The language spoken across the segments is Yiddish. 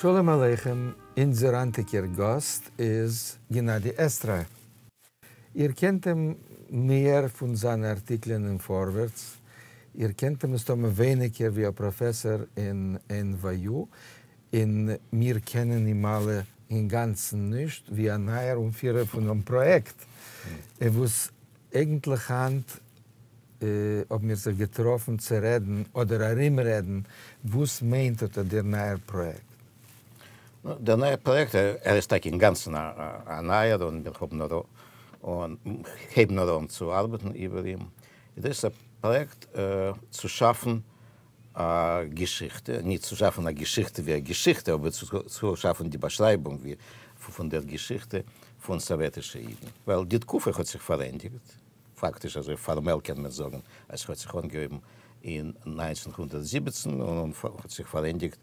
שלום עליכם, אונזער היינטיגער גאסט איז גענאדי עסטרייך. איר קענט אים מער פון זיינע ארטיקלען אין פארווערטס, איר קענט אים מסתמא ווייניגער ווי א פראפעסאר אין NYU, און מיר קענען אים אלע אינגאנצן נישט ווי א נייער אנפירער פונעם פראיעקט, וואס אייגנטליך היינט האבן מיר זיך געטראפן צו רעדן אדער ארומרעדן וואס מיינט אט דער נייער פראיעקט. דער נייער פראיעקט, ער איז טאקע אינגאנצן א נייער און מיר האבן נאר און הייבן נאר אן צו ארבעטן איבער אים, איז דאס א פראיעקט צו שאפן א געשיכטע, ניט צו שאפן א געשיכטע ווי א געשיכטע, אבער צו שאפן די באשרייבונג ווי פון דער געשיכטע פון סאוועטישע אידן, ווייל די תקופה האט זיך פארענדיגט, פאקטיש אזוי פארמעל קען מען זאגן אז ס'האט זיך אנגעהויבן אין 1917 און האט זיך פארענדיגט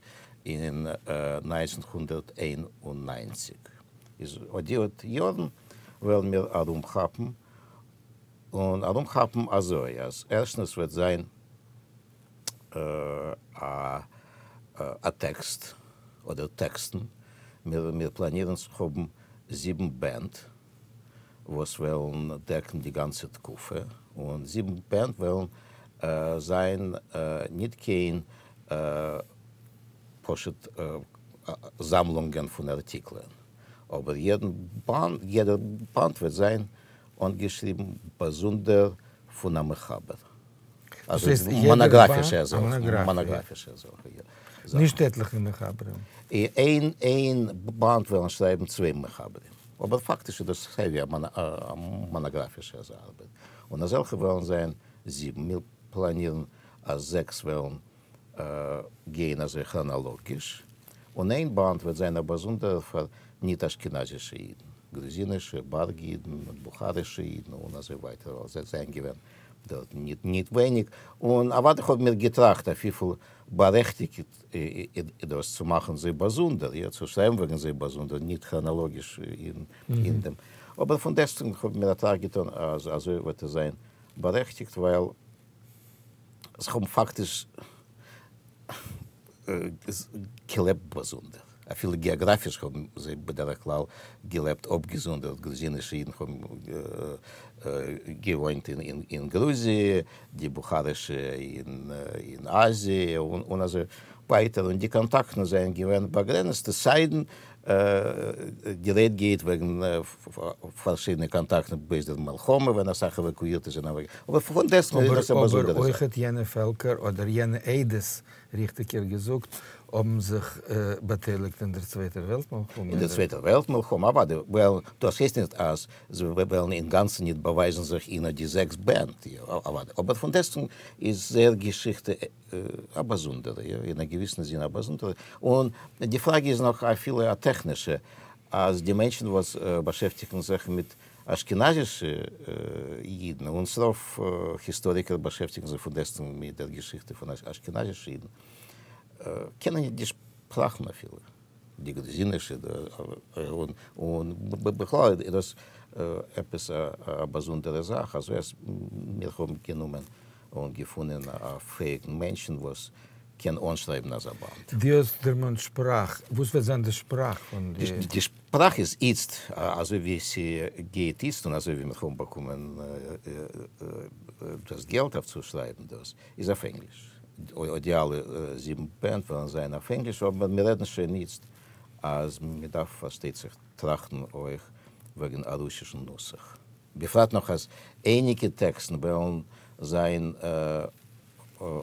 אין 1991. איז אט די אט יארן וועלן מיר ארומכאפן, און ארומכאפן אזוי אז ערשטנס וועט זיין א טעקסט אדער טעקסטן, מיר פלאנירן צו האבן זיבן בענד וואס וועלן דעקן די גאנצע תקופה, און זיבן בענד וועלן זיין ניט קיין פשוט זאמלונגען פון ארטיקלען, אבער יעדן באנד, יעדער באנד וועט זיין אנגעשריבן באזונדער פון א מחבר. דאס הייסט יעדער באנד א מאנאגראפיע. נישט עטליכע מחברים. איין איין באנד וועלן שרייבן צוויי מחברים, אבער פאקטיש איז דאס סייווי א מאנאגראפישע אזא ארבעט, און אזעלכע וועלן זיין זיבן, מיר פלאנירן אז זעקס וועלן גיין אזוי כראנאלאגיש, און איין באנד וועט זיין א באזונדערער פאר ניט אשכנזישע אידן, גרוזינישע, בארג אידן, בוכארישע אידן און אזוי ווייטער, ווייל זיי זענען געווען דארט ניט ווייניג, און אוודאי האבן מיר געטראכט אויף וויפיל בארעכטיגט איז דאס צו מאכן זיי באזונדער, יא, צו שרייבן וועגן זיי באזונדער, ניט כראנאלאגיש אין דעם, אבער פון דעסטוועגן האבן מיר א טראכט געטאן אז אזוי וועט עס זיין בארעכטיגט, ווייל זיי האבן פאקטיש געלעבט באזונדער, אפילו געאגראפיש האבן זיי בדרך כלל געלעבט אפגעזונדערט, גרוזינישע אידן האבן געוואוינט אין גרוזיע, די בוכארישע אין אזיע און אזוי ווייטער, און די קאנטאקטן זענען געווען באגרעניצטע, סיידן די רייד גייט וועגן פארשידענע קאנטאקטן בעת דער מלחמה ווען אסאך עוואקואירטע זענען אוועק, אבער פון דעסטוועגן איז דאס א באזונדערע זאך. אבער אויכעט יענע פעלקער, אדער יענע עדות ריכטיגער געזאגט, האבן זיך באטייליגט אין דער צווייטער וועלט מלחמה. אין דער צווייטער וועלט מלחמה, אוודאי, ווייל דאס הייסט נישט אז זיי וועלן אינגאנצן ניט באווייזן זיך אין אט די זעקס בענד, אוודאי, אבער פון דעסטוועגן איז זייער געשיכטע א באזונדערע, יא, אין א געוויסן זין א באזונדערע, און די פראגע איז נאך אפילו א טעכנישע, אז די מענטשן וואס באשעפטיגן זיך מיט אשכנזישע אידן, און ס'רוב היסטאריקער באשעפטיגן זיך פון דעסטוועגן מיט דער געשיכטע פון אשכנזישע אידן, קענען נישט די שפראכן אפילו. די גרוזינישע און בכלל איז דאס עפעס א באזונדערע זאך, אזוי אז מיר האבן גענומען און געפונען א פעאיגן מענטשן וואס קען אנשרייבן אזא באנד. דו האסט דערמאנט שפראך, וואס וועט זיין די שפראך פון די. די שפראך איז איצט אזוי ווי ס'גייט איצט און אזוי ווי מיר האבן באקומען דאס געלט אויף צו שרייבן דאס, איז אויף ענגליש. די אלע זיבן בענד וועלן זיין אויף ענגליש, אבער מיר רעדן שוין איצט אז מען דארף פארשטייט זיך טראכטן אויך וועגן א רוסישן נוסח, בפרט נאך אז אייניגע טעקסטן וועלן זיין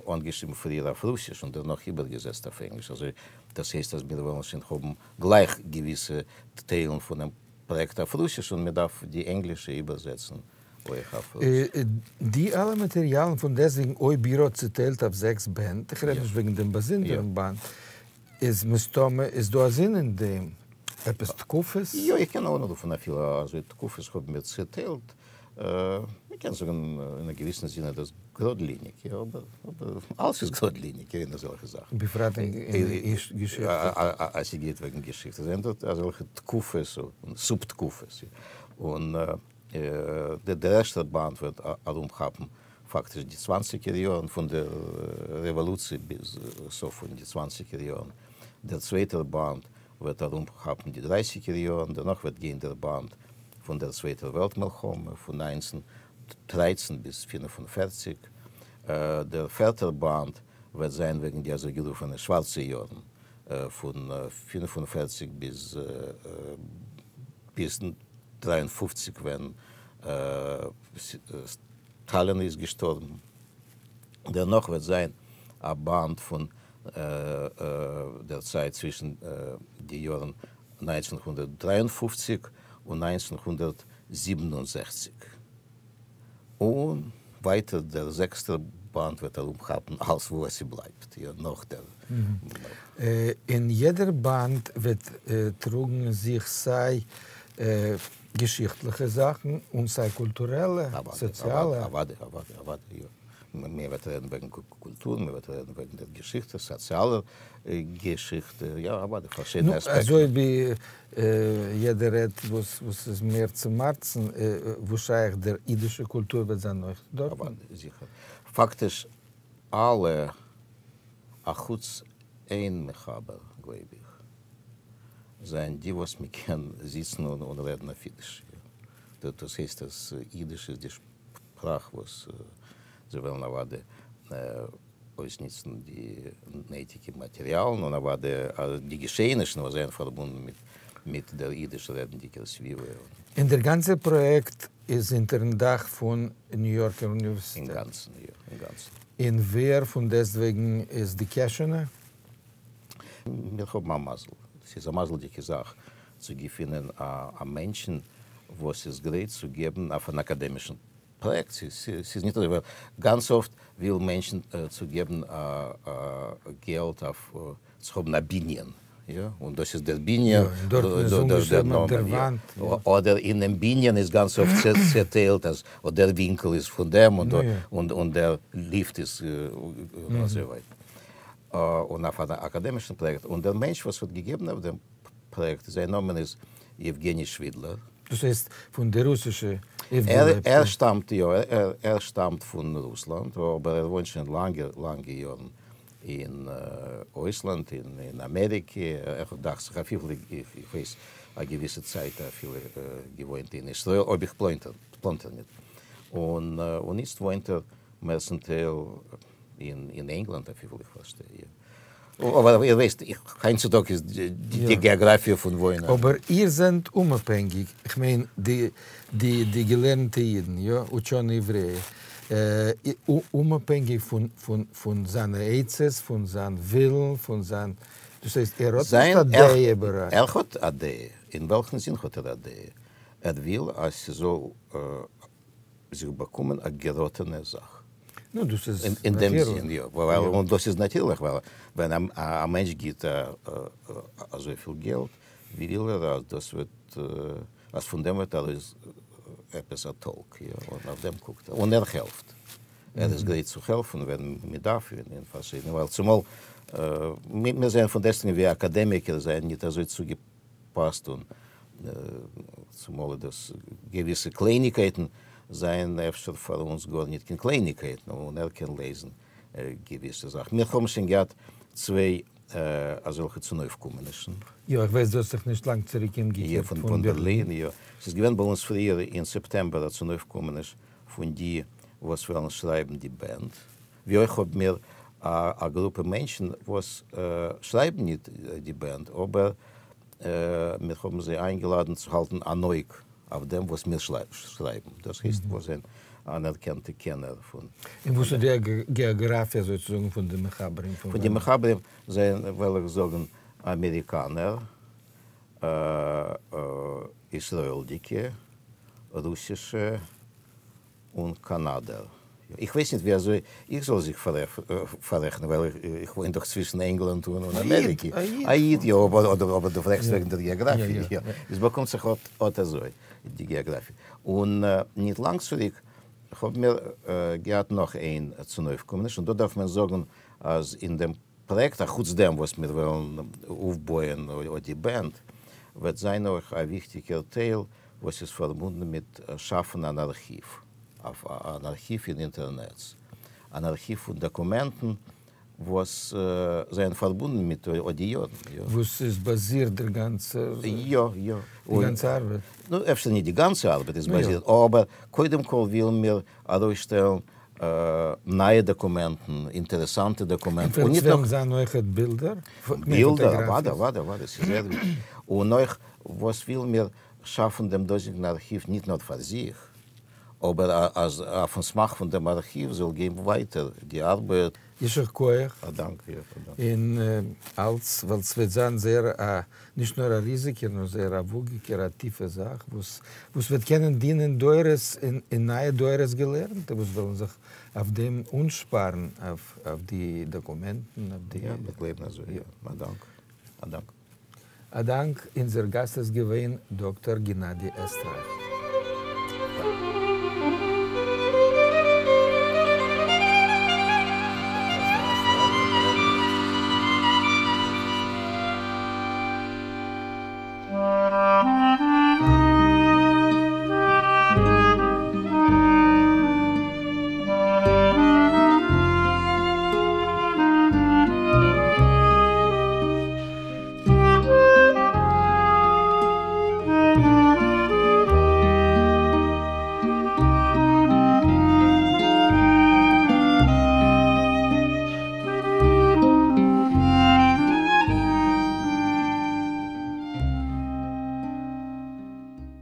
אנגעשריבן פריער אויף רוסיש און דערנאך איבערגעזעצט אויף ענגליש, אזוי דאס הייסט אז מיר וועלן שוין האבן גלייך געוויסע טיילן פונעם פראיעקט אויף רוסיש און מען דארף די ענגלישע איבערזעצן אויך אויף רוסיש. די אלע מאטעריאלן פון דעסטוועגן אויב איר האט צוטיילט אויף זעקס בענד, איך רעד נישט וועגן דעם באזונדערן באנד, איז מסתמא איז דא א זין אין דעם, עפעס תקופות? יא, איך קען אנרופן אפילו אזוי תקופות האבן מיר צוטיילט, מען קען זאגן אין א געוויסן זין איז דאס גראדליניג, יא, אבער אלעס איז גראדליניג אין אזעלכע זאכן. בפרט אין געשיכטע. אז ס'גייט וועגן געשיכטע זענען דארט אזעלכע תקופות און סוב תקופות, און דער ערשטער באנד וועט ארומכאפן פאקטיש די צוואנציגער יארן פון דער רעוואלוציע ביז סוף פון די צוואנציגער יארן. דער צווייטער באַנד וועט אַרומכאַפּן די דרײַסיקער יאָרן, דערנאָך וועט גיין דער באַנד פֿון דער צווייטער וועלט-מלחמה, פֿון 1913 ביז 45. דער פֿערטער באַנד וועט זײַן וועגן די אַזוי גערופֿענע שוואַרצע יאָרן, פֿון 45 ביז ביז 53, ווען סטאַלין איז געשטאָרבן. דערנאך וועט זיין א באנד פון דער צייט צווישן די יארן 1953 און 1967 און ווייטער. דער זעקסטער באנד וועט ארומכאפן אלס וואס ס'בלייבט נאך דער. און יעדער באנד וועט טראגן אין זיך סיי געשיכטליכע זאכן און סיי קולטורעלע, סאציאלע. אוודאי, אוודאי, אוודאי, יא. מען וועט רעדן וועגן קולטור, מען וועט רעדן וועגן דער געשיכטע, סאציאלער געשיכטע, יא, אוודאי, פארשידענע אספעקטן. אזוי ווי יעדער רעדט וואס וואס איז מער צום הארצן, וואס שייך דער אידישע קולטור וועט זיין אויך דארטן? אוודאי, זיכער. פאקטיש אלע אחוץ איין מחבר גלייב איך, זענען די וואס מען קען זיצן און רעדן אויף אידיש. דאס הייסט אז אידיש איז די שפראך וואס זיי וועלן אוודאי אויסנוצן די נויטיגע מאטעריאלן און אוודאי די געשעענישן וואס זענען פארבונדן מיט דער אידיש רעדנדיגער סביבה. און דער גאנצער פראיעקט איז אונטערן דאך פון ניו יארקער אוניווערסיטעט? אינגאנצן, יא, אינגאנצן. און ווער פון דעסטוועגן איז די קעשענע? מיר האבן א מזל, ס'איז א מזל'דיגע זאך צו געפינען א מענטשן וואס איז גרייט צו געבן אויף אן אקאדעמישן פראיעקט, ס'איז נישט אזוי ווייל גאנץ אפט ווילן מענטשן צו געבן געלט אויף צו האבן א בנין, יא, און דאס איז דער בנין, אדער אינעם בנין איז גאנץ אפט צעטיילט אז אט דער ווינקל איז פון דעם און דער ליפט איז און אזוי ווייטער. און אויף אן אקאדעמישן פראיעקט, און דער מענטש וואס האט געגעבן אויף דעם פראיעקט, זיין נאמען איז יעווגעני שווידלער. דאס הייסט פון די רוסישע איבערלעבטע? ער שטאמט, יא, ער שטאמט פון רוסלאנד, אבער ער וואוינט שוין לאנגע לאנגע יארן אין אויסלאנד, אין אמעריקע, ער האט דאכט זיך אפילו, איך ווייס, א געוויסע צייט אפילו געוואוינט אין ישראל, אויב איך פלאנטער ניט. און איצט וואוינט ער מערסטנטייל אין ענגלאנד אויף וויפיל איך פארשטיי. אבער איר ווייסט, היינט צו טאג איז די געאגראפיע פון וואוינען. אבער איר זענט אומאפהענגיק, איך מיין די די די געלערנטע אידן, יא, учёные евреи, אומאפהענגיק פון פון פון זיינע עצות, פון זיין ווילן, פון זיין, דאס הייסט ער האט נישט א דעה איבער אייך. ער האט א דעה. אין וועלכן זין האט ער א דעה? ער וויל אז ס'זאל זיך באקומען א געראטענע זאך. נו, דאס איז נאטירליך. אין דעם זין, יא. ווייל, און דאס איז נאטירליך, ווייל ווען א מענטש גיט אזויפיל געלט, וויל ער אז דאס וועט, אז פון דעם וועט ארויס עפעס א טאלק, יא, און אויף דעם קוקט ער. און ער העלפט. ער איז גרייט צו העלפן ווען מען דארף אין פארשידענע, ווייל צומאל, מיר זעען פון דעסטוועגן ווי אקאדעמיקער זענען ניט אזוי צוגעפאסט און צומאל איז דאס געוויסע קלייניגקייטן זענען אפשר פאר אונז גארניט קיין קלייניגקייטן און ער קען לעזן געוויסע זאכן. מיר האבן שוין געהאט צוויי אזעלכע צונויפקומענישן. יא, איך ווייס דו האסט זיך נישט לאנג צוריק אומגעקערט פון בערלין. יא, ס'איז געווען ביי אונז פריער אין סעפטעמבער א צונויפקומעניש פון די וואס וועלן שרייבן די בענד, ווי אויך האבן מיר א גרופע מענטשן וואס שרייבן ניט די בענד אבער מיר האבן זיי איינגעלאדן צו האלטן אן אויג אויף דעם וואס מיר שרייבן, דאס הייסט וואס זענען אנערקענטע קענער פון. און וואס איז די געאגראפיע אזוי צו זאגן פון די מחברים? פון די מחברים זענען וועל איך זאגן אמעריקאנער, ישראל'דיגע, רוסישע, און קאנאדער. איך ווייס ניט ווי אזוי איך זאל זיך פאררעכענען, ווייל איך וואוין דאך צווישן ענגלאנד און אמעריקע. א איד, יא, אבער דו פרעגסט וועגן דער געאגראפיע, יא. עס באקומט זיך אט אזוי, די געאגראפיע. און ניט לאנג צוריק האבן מיר געהאט נאך איין צונויפקומעניש, און דא דארף מען זאגן אז אין דעם פראיעקט, אחוץ דעם וואס מיר וועלן אויפבויען אט די בענד, וועט זיין אויך א וויכטיגער טייל וואס איז פארבונדן מיט שאפן אן ארכיוו, אן ארכיוו אין אינטערנעץ, אן ארכיוו פון דאקומענטן וואס זענען פארבונדן מיט אט די יארן. וואס איז באזירט דער גאנצער, יא, יא. די גאנצע ארבעט? נו, אפשר נישט די גאנצע ארבעט איז באזירט, אבער קודם כל ווילן מיר ארויסשטעלן נייע דאקומענטן, אינטערעסאנטע דאקומענטן, און נישט נאר. וועלן זיין אויכעט בילדער? בילדער, אוודאי, אוודאי, אוודאי, ס'איז זייער וויכטיג. און אויך וואס ווילן מיר שאפן דעם דאזיגן ארכיוו ניט נאר פאר זיך, אבער אז אויפן סמך פון דעם ארכיוו זאל גיין ווייטער די ארבעט. יישר כח. א דאנק אייך. א דאנק. און אלץ, ווייל ס'וועט זיין זייער א, נישט נאר א ריזיגער, נאר זייער א וואגיגער, א טיפע זאך, וואס וואס וועט קענען דינען דורות און נייע דורות געלערנטע וואס וועלן זיך אויף דעם אנשפארן, אויף די דאקומענטן, אויף די. יא, מיר גלייבן אזוי, יא. א דאנק. א דאנק. א דאנק, אונזער גאסט איז געווען דאקטאר גענאדי עסטרייך.